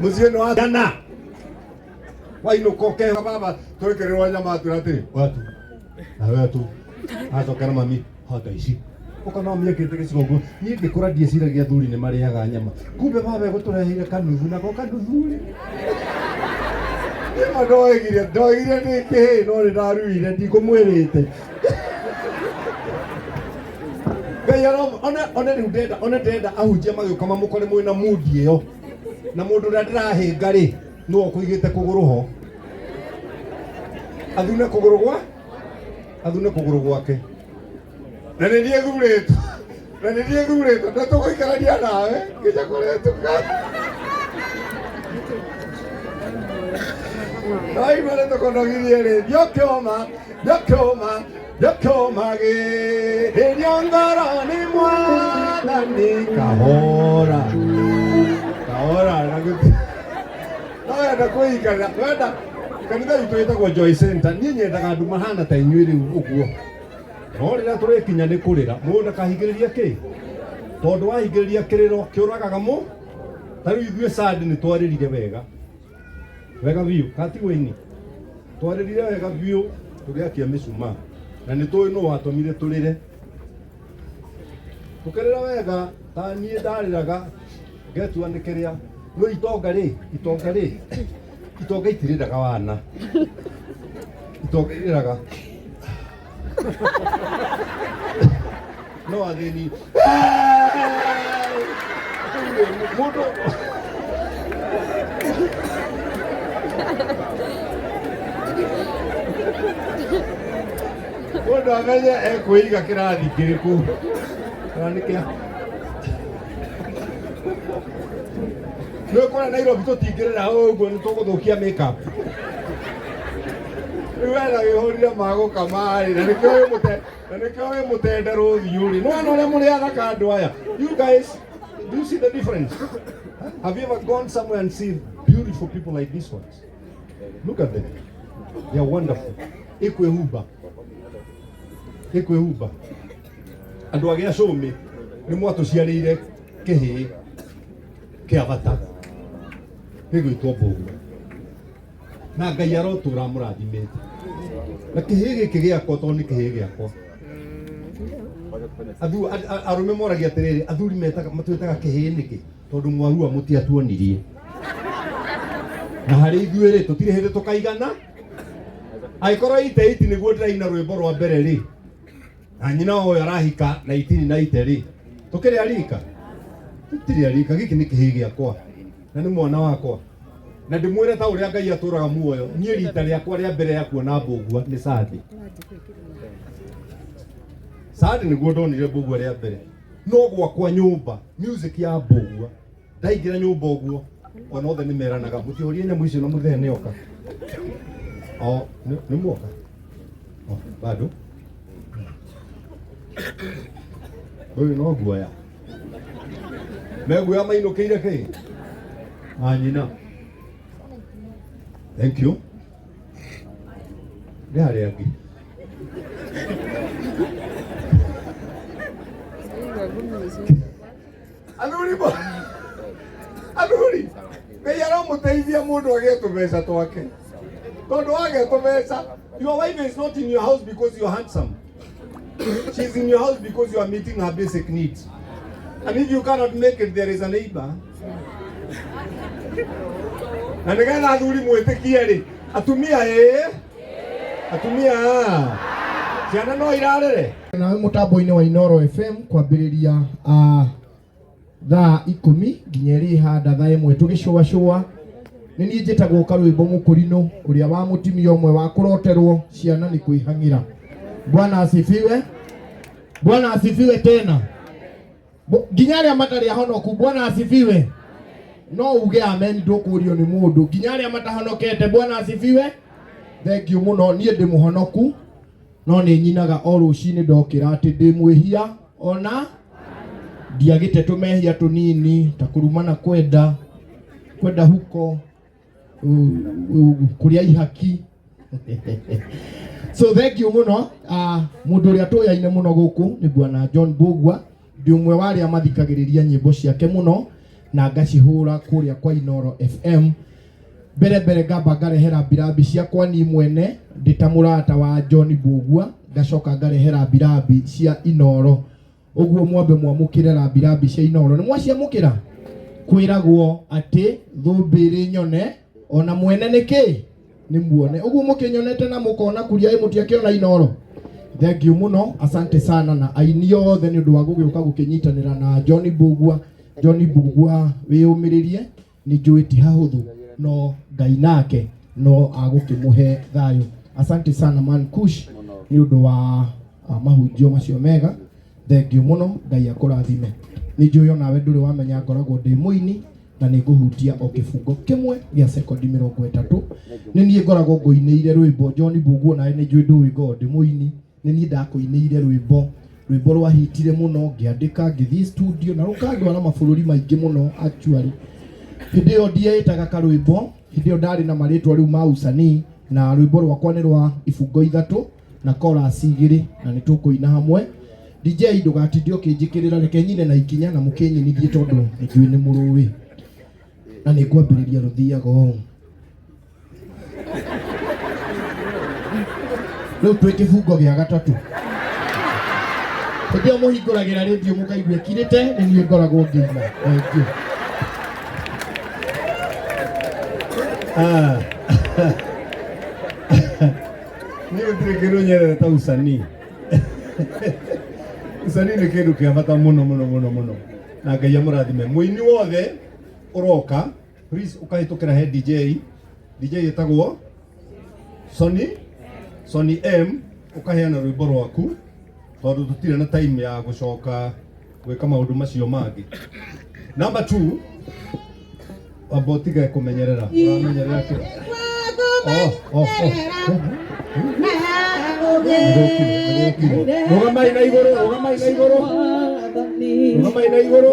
Mũciĩ nĩ wa jana. Wainũka ũkeha baba twĩkĩrĩrwo nyama atwĩra atĩrĩ, watu. Na we tu. Acokera mami, hota ici. Ũkona mami ekĩrĩte gĩcigo ũguo. Niĩ ngĩkũra ndieciragia athuri nĩ marĩaga nyama. Kumbe baba egũtũreheire kanuthu nako kanuthu rĩ. Niĩ ma ndoigire, ndoigire nĩ kĩĩ no nĩ ndaruire ndikũmwĩrĩte. Ngai aro one one rĩu ndenda one ndenda ahunjia magĩũka mamũkore mwĩna mudi ĩyo. Na mũndũ ũrĩa ndĩrahĩnga rĩ, nĩwe ũkũigĩte kũgũrũ ho. Athune kũgũrũ gwa athune kũgũrũ gwake. Na nĩ niĩ thurĩtwo na nĩ niĩ thurĩtwo na tũgũikarania nawe nginya kũrĩtuka. Naigua nĩ tũkonogirie rĩ nĩũkĩũma nĩũkĩũma nĩũkĩũmagĩrĩrio ngoro nĩ mwathani kahora kahora na gũti no wenda kwĩikarĩra wenda kanitha witũ wĩtagwo Joy Center niĩ nyendaga andũ mahana ta inyuĩ rĩu ũguo no rĩrĩa tũrĩkinya nĩ kũrĩra mũndũ ndakahingĩrĩria kĩ tondũ wahingĩrĩria kĩrĩro kĩũragaga mũ ta rĩu ithuĩ sandi nĩ twarĩrire wega wega biũ katigwo-inĩ twarĩrire wega biũ tũgĩakia mĩcumaa na nĩ tũĩ nũ watũmire tũrĩre tũkĩrĩra wega ta niĩ ndarĩraga ngetua nĩ kĩrĩa no itonga rĩ itonga rĩ itonga itirĩraga wana itonga irĩraga no athĩni mũndũ mũndũ amenye ekwĩiga kĩrathi kĩrĩkũ kana nĩ kĩa nĩ ũkora Nairobi tũtingĩrĩra ũguo nĩ tũgũthũkia makeup rĩu wena wĩhũrire magũkama rĩ na nĩkĩo wĩ mũte na nĩkĩo wĩ mũtenderũ ũthiũ rĩ nĩwona ũrĩa mũrĩ athaka andũ aya. You guys, do you see the difference? Have you ever gone somewhere and seen beautiful people like these ones? Look at them, they are wonderful. Ĩkwĩhumba ĩkwĩhumba andũ agĩa cũmĩ nĩ mwatũciarĩire kĩhĩĩ kĩa bata gĩgwĩtwo mbũgua na ngai arotũra amũrathimĩte na kĩhĩĩ gĩkĩ gĩakwa tondũ nĩ kĩhĩĩ gĩakwa. Arũme moragia atĩrĩrĩ, athuri metaga matwĩtaga kĩhĩĩ nĩkĩ? Tondũ mwarua mũtiatuonirie na harĩ ithuĩ rĩ tũtirĩ hĩndĩ tũkaigana. Angĩkorwo ite iti nĩguo ndĩraina rwĩmbo rwa mbere rĩ na nyina ũyũ arahika na itini na ite rĩ tũkĩrĩ arika tũtirĩ arika. Gĩkĩ nĩ kĩhĩĩ gĩakwa na nĩ mwana wakwa na ndĩmwĩre ta ũrĩa Ngai atũraga muoyo niĩ rita rĩakwa rĩa mbere ya kuona mbũgua nĩ Sadi. Sadi nĩguo ndonire mbũgua rĩa mbere no gwakwa nyũmba music ya mbũgua ndaingĩra nyũmba ũguo ona othe nĩ meranaga mũtihorie nyamũ icio na mũthee nĩ oka o nĩ mwoka o bado ũyũ no guoya meguoya mainũkĩire kĩ a nyina. Thank you. Nĩ harĩa angĩ. Athuri athuri Ngai aramũteithia mũndũ agĩe tũbeca twake tondũ wagĩa tũbeca. Your wife is not in your house because you are handsome. She's in your house because you are meeting her basic needs, and if you cannot make it, there is a neighbor. Na nĩgetha athuri mwĩtĩkie rĩ, atumia ĩĩ atumia ciana no irarĩre. Nawe mũtambo-inĩ wa Inoro FM kwambĩrĩria thaa 10 nginya ĩrĩ handa thaa 1 tũgĩcũacũa. Nĩ niĩ njĩtagwo Karwĩmbo Mũkũrinũ ũrĩa wa mũtumia ũmwe wa kũroterwo ciana nĩ kwĩhang'ĩra. Bwana asifiwe. Bwana asifiwe tena. Nginya arĩa matarĩ ahonoku, Bwana asifiwe. No uge amen ndũkũrio nĩ mũndũ. Nginya arĩa matahonokete, Bwana asifiwe. Thank you mũno. Niĩ ndĩ mũhonoku no nĩ nyinaga o rũcinĩ ndokĩra atĩ ndĩ mwĩhia ona ndiagĩte tũmehia tũnini ta kũrumana kwenda kwenda huko kũrĩa ihaki. So thank you mũno. Mũndũ ũrĩa tũyaine mũno gũkũ nĩ Bwana John Mbũgua. Ndĩ ũmwe wa arĩa mathikagĩrĩria nyĩmbo ciake mũno. Na ngacihũra kũrĩa kwa Inoro FM. Mbere mbere ngamba ngarehera mbirambi ciakwa niĩ mwene ndĩ ta mũrata wa John Mbugua, ngacoka ngarehera mbirambi cia Inoro. Ũguo mwambe mwamũkĩre rambirambi cia Inoro. Nĩ mwaciamũkĩra? Kwĩragwo atĩ thũmbĩ ĩrĩ nyone ona mwene nĩ kĩ nĩ muone. Ũguo mũkĩnyonete na mũkona kuria ĩ mũtiakĩona Inoro. Thank you mũno, asante sana na aini othe nĩ ũndũ wa gũgĩũka gũkĩnyitanĩra na John Mbugua. John Mbugua wĩyũmĩrĩrie, nĩ njũĩ ti hahũthũ no Ngai nake no agũkĩmũhe thayũ. Asante sana man Kush nĩ ũndũ wa mahunjio macio mega. Thank you mũno, Ngai akũrathime. Nĩ njũĩ onawe ndũrĩ wamenya ngoragwo ndĩ mũini na nĩ ngũhutia o kĩbungo kĩmwe gĩa sekondi 30. Nĩ niĩ ngoragwo ngũinĩire rwĩmbo John Mbugua, nawe nĩ njũĩ ndũĩ ngoragwo ndĩ mũini. Nĩ niĩ ndakũinĩire rwĩmbo, rwĩmbo rwahitire mũno, ngĩandĩka ngĩthiĩ studio na rũkandwara mabũrũri maingĩ mũno. Actually hĩndĩ ĩyo ndieĩtaga karwĩmbo, hĩndĩ ĩyo ndarĩ na marĩtwa rĩu ma usanii, na rwĩmbo rwakwa nĩ rwa ibungo 3 na chorus 2 na nĩ tũkũina hamwe. DJ ndũgatinde ũkĩnjĩkĩrĩra, reke nyine na ikinya na mũkĩnyinithie tondũ nĩ njũĩ nĩ mũrũĩ. Na nĩ ngwambĩrĩria rũthiaga ũũ. Rĩu twĩ kĩbungo gĩa gatatũ. Hĩndĩ ĩyo mũhingũragĩra rĩndiũ mũkaigua ĩkirĩte, nĩ niĩ ngoragwo ngĩina. Thank you. Niĩ gũtirĩ kĩndũ nyendete ta usanii. Usanii nĩ kĩndũ kĩa bata mũno mũno mũno mũno, na Ngai amũrathime. Mũini wothe ũroka, please ũkahĩtũkĩra he DJ. DJ ĩtagwo Sony, Sony M, ũkaheana rwĩmbo rwaku tondũ tũtirĩ na time ya gũcoka gwĩka maũndũ macio mangĩ. Number 2, amba ũtige kũmenyerera. Ũramenyerera kĩ? Oh, oh, oh. Rũgamai na igũrũ, rũgamai na igũrũ, rũgamai na igũrũ.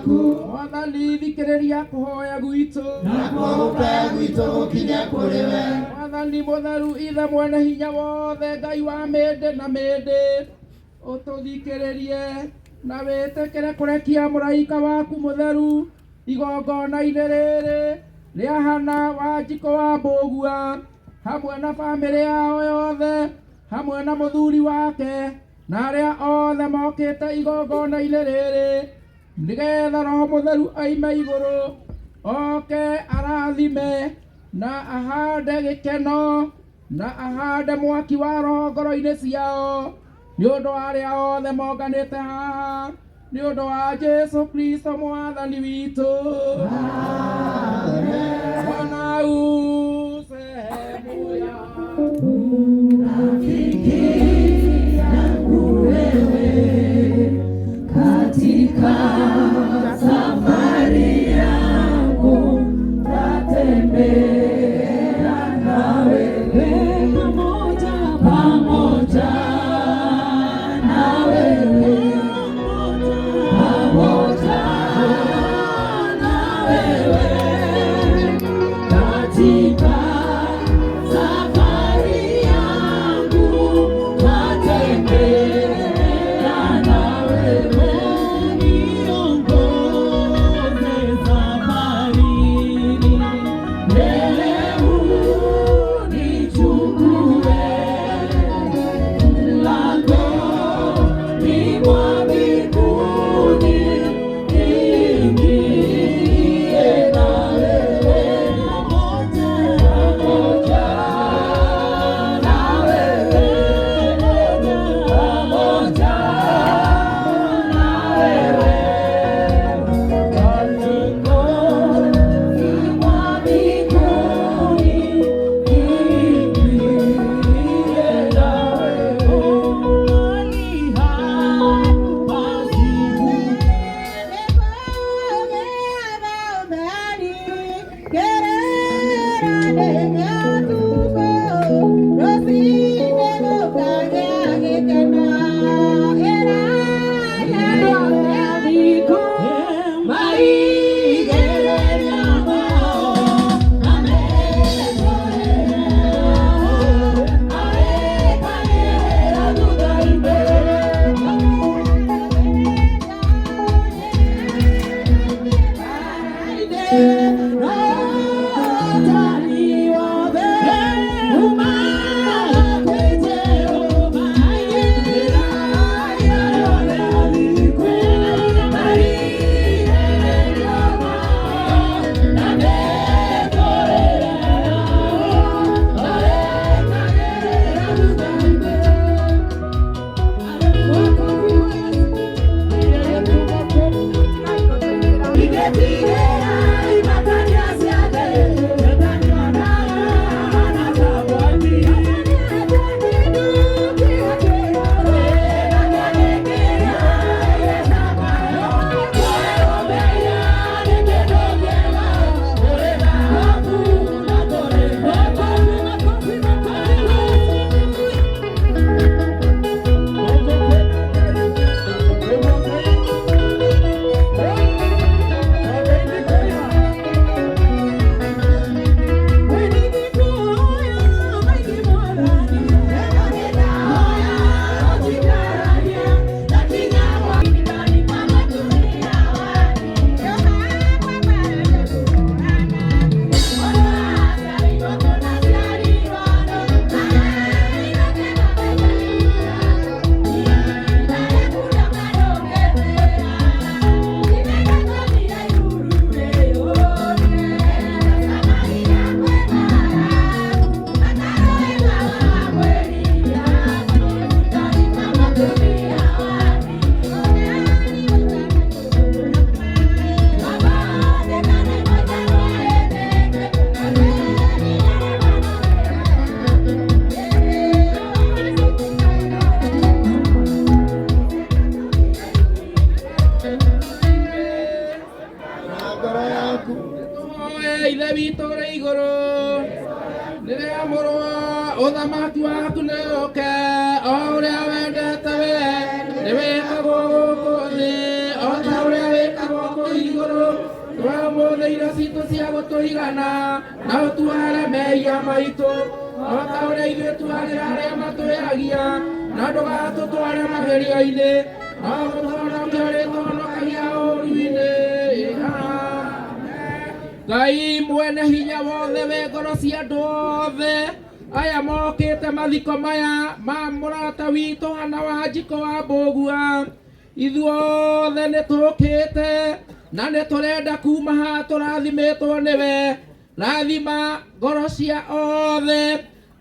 waku. Mwathani thikĩrĩria kũhoya gwitũ. Nakuo gũkaya gwitũ gũkinye kũrĩ we. Mwathani mũtheru ithe mwene hinya wothe Ngai wa mĩndĩ na mĩndĩ, ũtũthikĩrĩrie na wĩtĩkĩre kũrekia mũraika waku mũtheru igongona-inĩ rĩrĩ rĩa Hana Wanjikũ wa Mbũgua hamwe na bamĩrĩ yao yothe hamwe na mũthuri wake na arĩa othe mokĩte igongona-inĩ rĩrĩ, nĩgetha Roho Mũtheru aime igũrũ oke arathime na ahande gĩkeno na ahande mwaki wa roho ngoro-inĩ ciao nĩ ũndũ wa arĩa othe monganĩte haha nĩ ũndũ wa Jesũ Kristo mwathani witũ. Bwana u sehemu yangu. Rafiki yangu wewe, katika safari yangu natembea na wewe, pamoja pamoja na wewe, pamoja na wewe, katika safari yangu natembea na wewe, niongoze safarini, mbele unichukue mlangoni mwa mbinguni, niingie na wewe, pamoja na wewe, pamoja na wewe, mlangoni mwa mbinguni, niingie na wewe, mahali hapa siku. Ngoro yaku. Tũhoe Ithe witũ ũrĩ igũrũ, nĩrĩamũrwo ũthamaki waku nĩ ũke, o ũrĩa wendete we nĩ wĩkagwo gũkũ thĩ o ta ũrĩa wĩkagwo kũu. Ũmũthĩ irio citũ cia gũtũigana, na ũtuohere mehia maitũ o ta ũrĩa ithuĩ tuohagĩra arĩa matwĩhagia, na ndũgatũtware magerio-inĩ, no ũtũhonokie ũrĩtũhonokagia ũũru-inĩ. Ngai mwene hinya wothe, we ngoro cia andũ othe aya mokĩte mathiko maya ma mũrata witũ Hana wa Njiko wa Mbũgua, ithuothe nĩ tũkĩte na nĩ tũrenda kuma haha tũrathimĩtwo nĩwe. Rathima ngoro cia othe,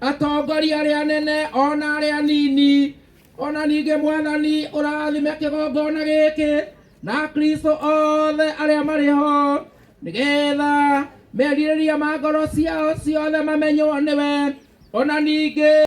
atongoria arĩa anene ona arĩa anini, ona ningĩ Mwathani ũrathime kĩgongona gĩkĩ na Kristo othe arĩa marĩ ho, nĩgetha merirĩria ma ngoro ciao ciothe mamenywo nĩwe, ona ningĩ.